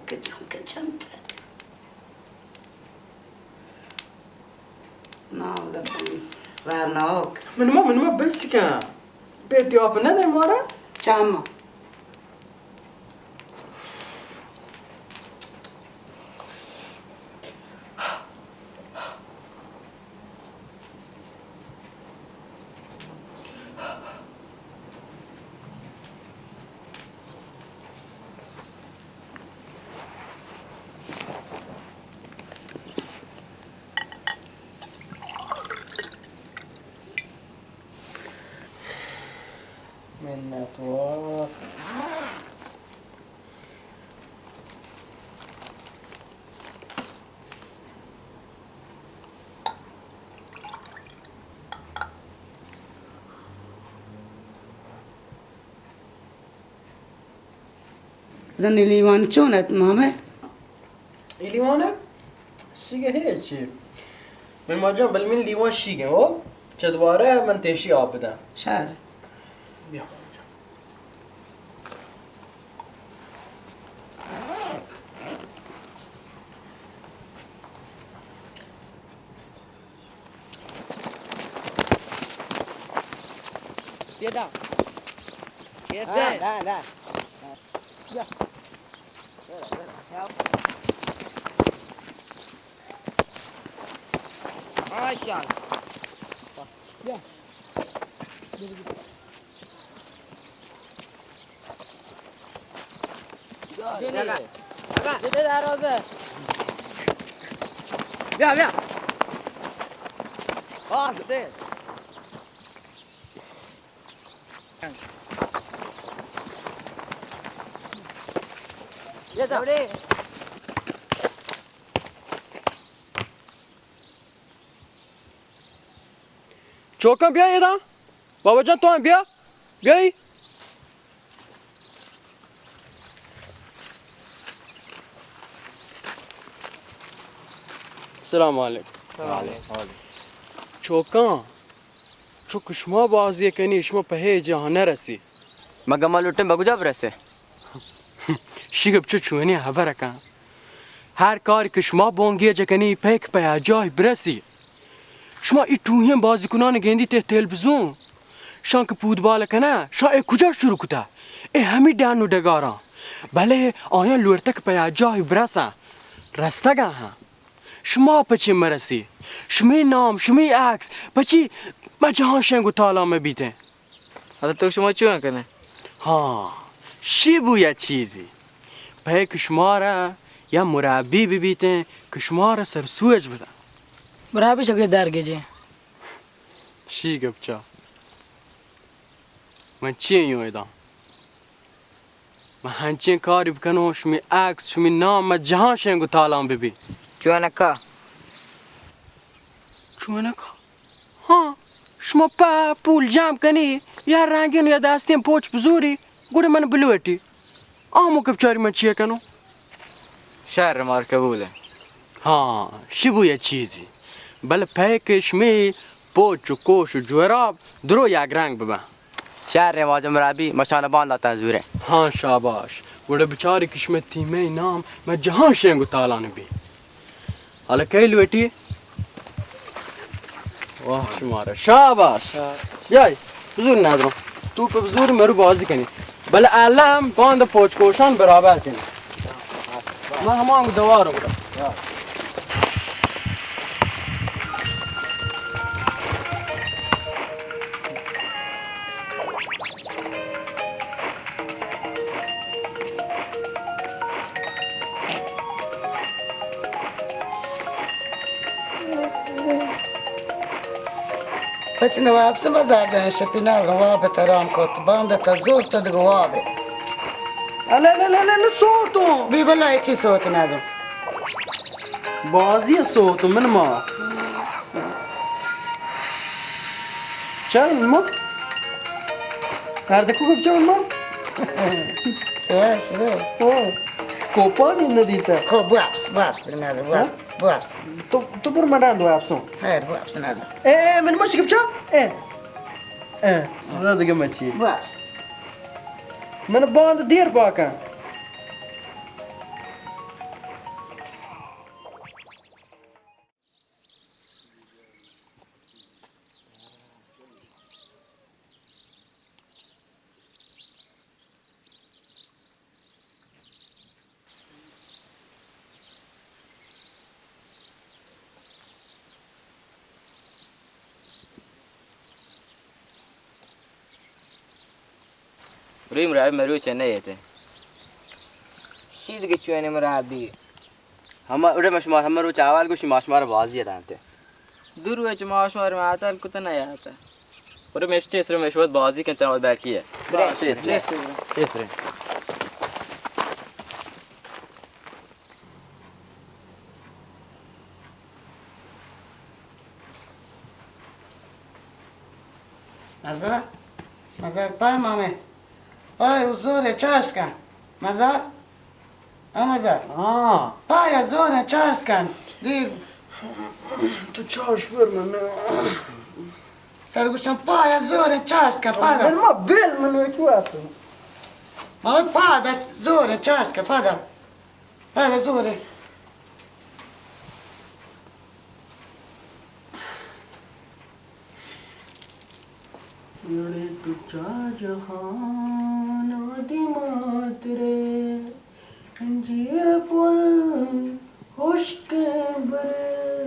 کجام کجام تر. نا، وارناک. من ما، من ما بس کن. بیتی آپ نہ دے مارا. چاما. منتوار. زنی لیوان چون ات مامے؟ ای لیوان؟ شیگه هیچی. من ماجان بل من لیوان شیگه او. چه دواره من تیشی آب بدم. شر. بیا. بیا دا. بیا دا. دا، دا، دا. بیا. ماشاءالله. بیا. جنی. جنی دروازه. بیا، بیا. آه، دے. بیا دا. چوکاں بیا ادا. بابا جان تو ہم بیا. بیائی. السلام علیکم. وعلیکم. چوکاں، چو کہ شما بازی کنی، شما پہ ہیچ جاہ نہ رسی. مگہ ما لوٹیں بگجا برسے؟ شی گپ چو چونی ہبر کن. ہر کار کہ شما بونگی جکنی، پیک پہ آ جاہ برسی. شما ای ٹوہیں بازی کنان گندی تے تلویزیون. شان کہ فوتبال کنه، شان اے کجا شروع کتا؟ اے ہمی ڈن و ڈگاراں. بلے آیاں لوٹتگ پہ آ جاہ برساں. رستگاں ہاں. شما پچے مرسی؟ شمی نام، شمی عکس، پچی ما جہان شنگ و تالا مہ بیتیں؟ حالا تو شما چون کنه؟ ہاں، شی بو یا چیزی. پہ کہ شمارا یا مربی ببیتیں کہ شمارا سرسوج بدن. مربی چکے درگیجیں. شی گپ چا. من چی یوں ادا؟ من ہنچیں کاری بکنوں، شمی عکس، شمی نام، من جہان شنگ و تالان ببی. چونکا؟ چونکا؟ ہاں، شما پہ پول جام کنی، یا رنگین یا دستین پوچ بزوری، گڑا من بلوٹی. آ موقع بچاری من چی کنوں؟ شر، مار قبول ہے. ہاں، شبو یا چیزی. بل پہ کہ شمی پوچ و کوش و جوراب درو یک رنگ ببن. شر، واجہ مرابی، مشان باند داتن زورے. ہاں، شاباش. گڑا بچاری کہ شمی تیمے نام من جہان شنگ و تالان بی. حالا کئی لوٹی؟ واہ، شمارا شاباش. یای، بزور ندرو. تو پہ بزور مرو بازی کنی. بلے الم باند پوچ کوشان برابر کنی. من ہمان دوارو. پچ نواب سے مزار جان شپی نہ واب ترام کرت، باند تا زور تا دگہ واب. الا، الا، الا، الا، سوتوں. بی بلا چی سوت نہ دو. بازی سوت من ما. چل ما. کار دکو گپ چل ما. چل، چل. او. کوپا دی ندیتا. خو، واپس، واپس، نہ دو، واپس، واپس. تو، تو پر منا دو واپسوں. خیر، واپس نہ دو. اے، اے، من مچ گپ چل. اے. اے، را دگہ مچی. واپس. من باند دیر پاکا. روی مرابی مروچ نہ ایتے۔ شید کے چوئے نے مرابی۔ ہما اڑے مشمار ہما روچ احوال گوشی، ماشمار بازی دانتے۔ دو روچ ماشمار ماتل کت نہ یاتا۔ اڑے مشتے سر مشوت بازی کن تناوت بیٹھی ہے۔ بلے، بلے، بلے۔ مزار، مزار پای مامے۔ پای او زور چاشت کن۔ مزار۔ آ مزار۔ ہاں۔ پای زور چاشت کن۔ دیر۔ تو چاش پر من۔ تر گوشم پای زور چاشت کن۔ پادا۔ من ما بیل من وکی واتو۔ ما پادا زور چاشت کن۔ پادا۔ پادا زور۔ اڑے تو چا جہان ءَ دیما ترے، انجیر پل ہشکیں برے،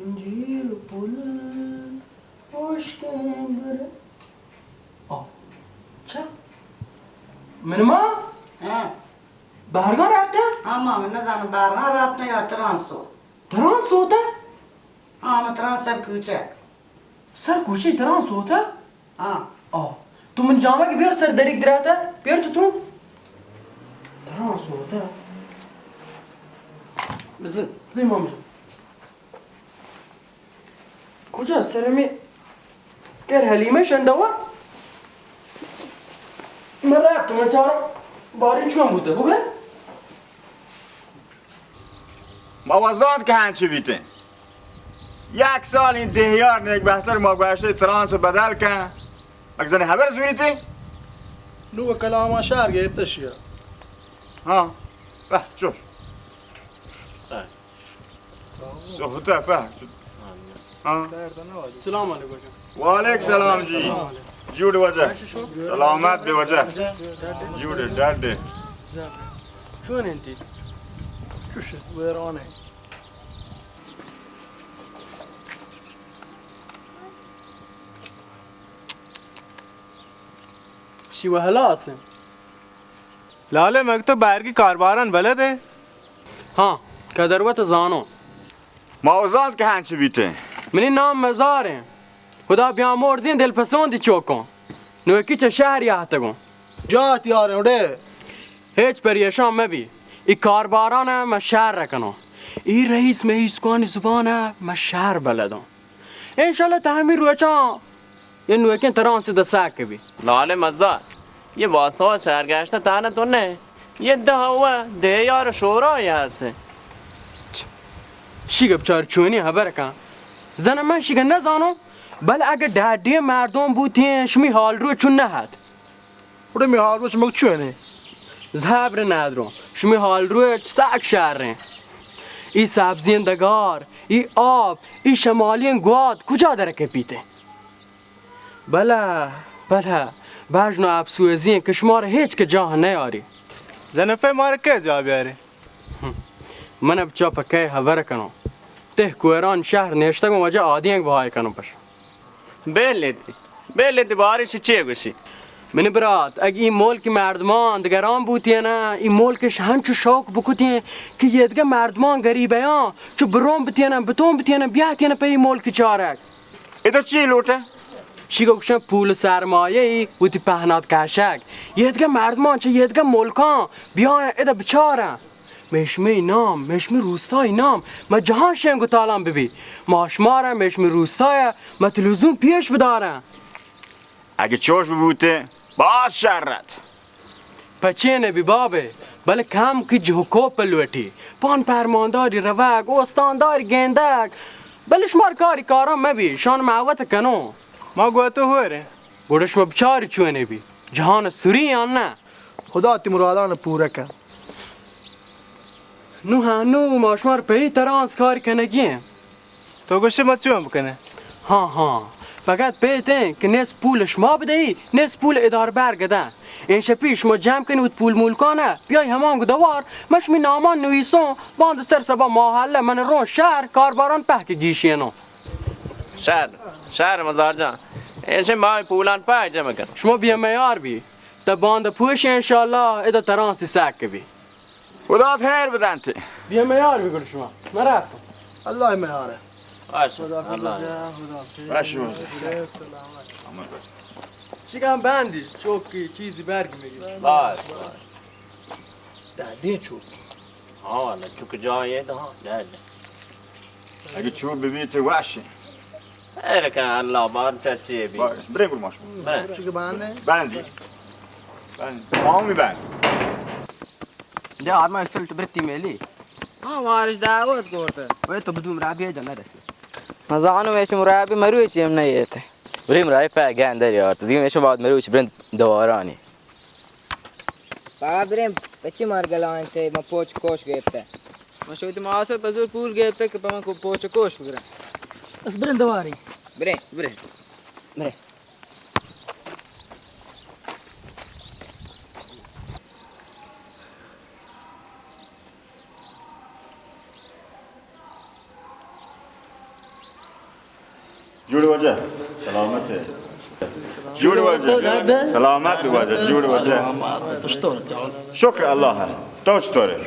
انجیر پل ہشکیں برے۔ آ، چا؟ من ما؟ ہاں۔ بہرگاں رپتہ؟ ہاں، ما من نزانم بہرگاں رپتہ یا تران سو۔ تران سوتہ؟ ہاں، ما تران سر کوچہ۔ سر کوچہ تران سوتہ؟ ہاں۔ آ، تو من جامگ بیر سر دریگ دراتہ، بیر تو تو۔ تران سوتہ۔ بزن۔ بزن مام جان۔ کجا سر میں؟ کر حلیمہ شندوا؟ من رپت، من چارو باریں چون بوتہ، بگہ؟ ما وزانت کہ ہنچی بیتیں۔ یک سال این دہیار نیک بہتر ما گوشتے ترانس بدل کن۔ مگزن ہبر زوریتے؟ نو کلاما شہر گپتہ شیا۔ ہاں۔ پہ چوش۔ سہتا پہ۔ ہاں۔ السلام علیکم۔ وعلیکم سلام جی۔ جوڑ واجہ۔ سلامت بے واجہ۔ جوڑ ڈڈ۔ چون انتی؟ چوش ویران ہے۔ شی وہلا اسے۔ لالے مگ تو بہرگی کارباران بلد ہے؟ ہاں، قدر وت زانو۔ ما وزانت کہ ہنچ بیتیں۔ منی نام مزار ہیں۔ خدا بیامرزیں دل پسندی چوکوں۔ نوکی چہ شہر یاتگوں۔ جاہ تیار ہیں اڑے۔ ہچ پریشان مبی۔ ای کارباران ما شہر رکنوں۔ ای رئیس مئیس کوانی زبان ما شہر بلدوں۔ انشاءاللہ تہ ہمے روچاں اے نوکیں ترانس دسا کبی۔ لالے مزار، یہ بادشاہ شہر گشتہ تانا تو نہ، یہ دہ و دہ یار شورا یہ ہسے۔ شیگا بچار چونی خبر کن۔ زن من شیگا نزانوں، بل اگہ ڈاڈی مردم بوتیں، شمی حال رو چون نہ ہت۔ گڑا می حال روچ مگ چونے؟ زبر ندروں، شمی حال روچ سک شریں۔ ای سبزیں دگار، ای آب، ای شمالیں گوات کجا در کپیتے؟ بلہ، بلہ، بژن و اپسوزیں کہ شمارا ہچ کہ جاہ نیاری۔ زن پہ مارا کئے جاہ بیارے؟ ہم۔ من اب چا پہ کئے حبر کنوں؟ تہ کوئران شہر نشتگوں واجہ آدینک بہائے کنوں پش۔ بے لیتی، بے لیتی بارش چے گوشی؟ منی برات، اگہ ای ملک مردمان دگران بوتین، ای ملکش ہنچو شوق بکتین کہ یہ دگہ مردمان گریبیان چو برون بتین، بتون بتین، بیاتین پہ ای ملک چارگ۔ ادا چی لوٹہ؟ شی گوشن پول سرمایہ ای وتی پہنات کشگ۔ یہ دگہ مردمان چہ یہ دگہ ملکان بیان ادا بچارن۔ مئے شمئے نام، مئے شمئے روستائی نام، ما جہان شنگ و تالان ببی۔ ما شمارا، مئے شمئے روستایا، ما تلویزیون پیش بدارن۔ اگہ چوش ببوتیں، باز شر ات۔ پچے نبی بابے، بلے کم کہ جہکوپ لوٹی۔ پان پرمانداری روگ، استانداری گندگ۔ بلے شمار کاری کاران مبی، شان معوت کنوں۔ ما گوتو ہوریں۔ گڑا شما بچاری چونے بی۔ جہان سری یا نہ؟ خدا تی مرادان پورا کن۔ نو ہاں، نو ما شمار پہ ای ترانس کار کنگی ہیں۔ تو گوشے ما چون بکنیں؟ ہاں، ہاں۔ فقط پیتیں کہ نصف پول شما بدئی، نصف پول ادار بر گدن۔ این شپی شما جمع کنی وت پول مولکانہ، بیای ہمان گدوار، من شمی نامان نویسوں، باند سر سبا محلہ من رون شہر، کارباران پہک گیشینوں۔ شہر، شہر مزار جان۔ این شپی ما پولان پہک جمع کن۔ شما بیا میار بی۔ باندا پوش انشاءاللہ، ادا ترانسی سک بی. خدا خیر بدنت. بیا میار بگر شما. مرحبا. اللہ میار. باش. خدا حافظ. باش. سلامت. چیکار بندی؟ چوکی چیزی برگ میگی. باش، باش. دادی چوکی. ہاں، نہ چک جائے تو ہاں، جائے. اگہ چو ببیت وش. خیر کن اللہ بار چچے بی. برے گل ماش. برے. چک باندے؟ باندی. باندی. تمامی باند. دے آرما اسٹل تو برتی میلی. ہاں، وارش دعوت کرتے. وے تو بدوم رابی جنہ رسی. مزانو ویش مرابی مروی چیم نہ ایتے. بریم رای پہ گندر یار. تو دیم ایشو بعد مروی چ برند دوارانی. بابا بریم، پچی مارگلان تے، ما پوچ کوش گپتہ. ما شوتی ماسر پزور پول گپتہ کہ پہ من کو پوچ کوش بگرہ. بس برین دواری. Brain, brain. برین. جوڑ واجہ، سلامت ئے؟ جوڑ واجہ، سلامت واجہ، جوڑ واجہ. شکر اللہ ءَ. تو چطور ئے؟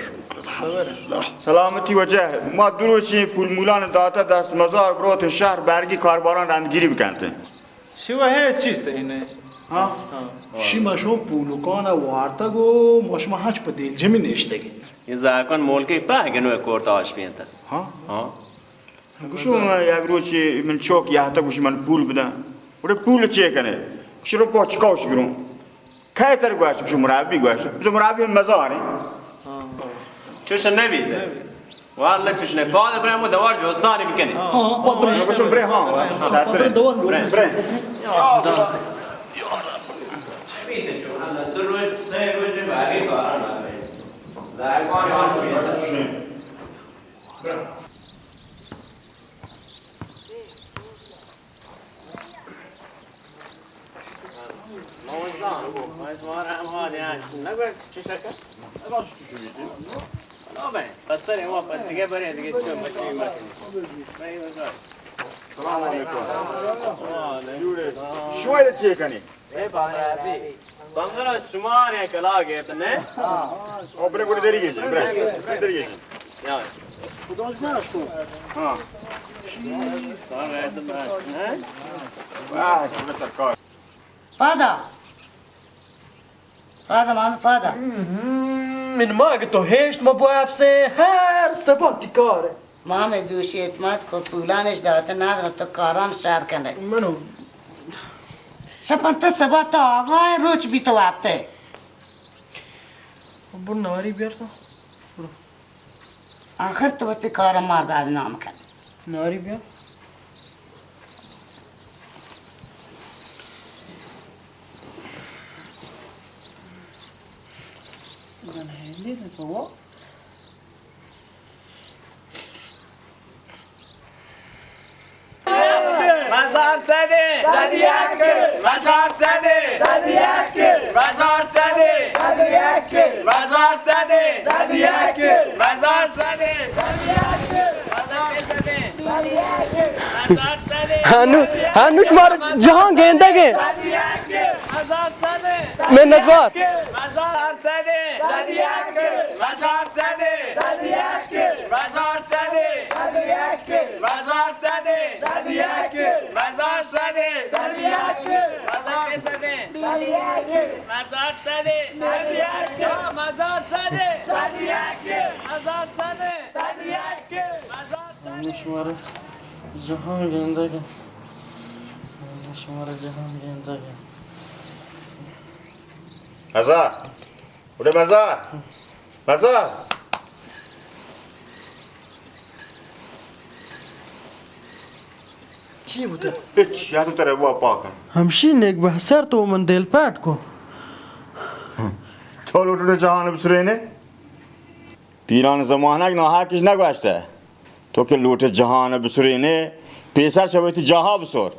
سلامتی واجہ. ما دو روچی پول مولان داتہ دست مزار بروت شہر برگی کارباران رندگیری بکنت. شما ہے چی سہی نہ؟ ہاں؟ ہاں. شما شو پولکان وارتگ و ما شما ہنچ پہ دلجمی نشتگی. یہ زاکن مولکی پہ گنو کورت آش پینت. ہاں؟ ہاں. گوشو یک روچے من چوک یہتہ گوشی من پول بدن. گڑے پول چے کنے؟ گوشی رو پوچ کوش گروں. کئے تر گوشت؟ گوشی مرابی گوشت. گوشی مرابی ہم مزاریں. چوش نہ بیت. واللہ چوش نہ. پاد برے مو دوار جوستانی بکنی. ہاں، پاد برے. گوشو برے، ہاں. پاد برے دوار برے. برے. دو روز، سہ روز باقی باران آ رہے. زائقان آن. سلام علیکم. شوئے چے کنی؟ اے بابا، بنگلہ شمار یک کلا گیت نے؟ او برے، برے دری گیجن، برے، برے دری گیجن. یا. خدا جان اشتو. ہاں. واہ، شکر سرکار. پادا. پادا، مامی، پادا. من ما اگہ تو ہیشت ما بو اپسے ہر سبا تی کارے. ما ہمے دوشی اعتماد کو پولانش داتے ندارم، تو کاران شر کنے. منو. شپن تو سبا تو آگاہ روچ بی تو وپتے. بر ناری بیار تو. آخر تو وتی کار مار بدنام کن. ناری بیار. زن ہندی تو. مزار سدے. سد یک. مزار سدے. سد یک. مزار سدے. سد یک. مزار سدے. سد یک. مزار سدے. سد یک. مزار سدے. سد یک. مزار سدے. ہنو، ہنو شمار جہان گندگ ئے. سد یک. مزار سدے. منتوار. مزار سدے. سد یک. مزار سدے. سد یک. مزار سدے. سد یک. مزار سدے. سد یک. مزار سدے. سد یک. مزار سدے. سد یک. مزار سدے. سد یک. مزار سدے. سد یک. مزار سدے. سد یک. مزار سدے. ہمیش مارا جہان گندگ. ہمیش مارا جہان گندگ. ہزار. اڑے مزار، مزار. چی بوتہ؟ ہچ، یا تو ترے وا پاکن. ہمشی نیک بہ سر تو من دل پٹ کو. تو لوٹنے جہان بسرینے؟ پیران زمانگ ناحقش نگوشتہ. تو کہ لوٹے جہان بسرینے، پیسر چہ وتی جاہا بسور.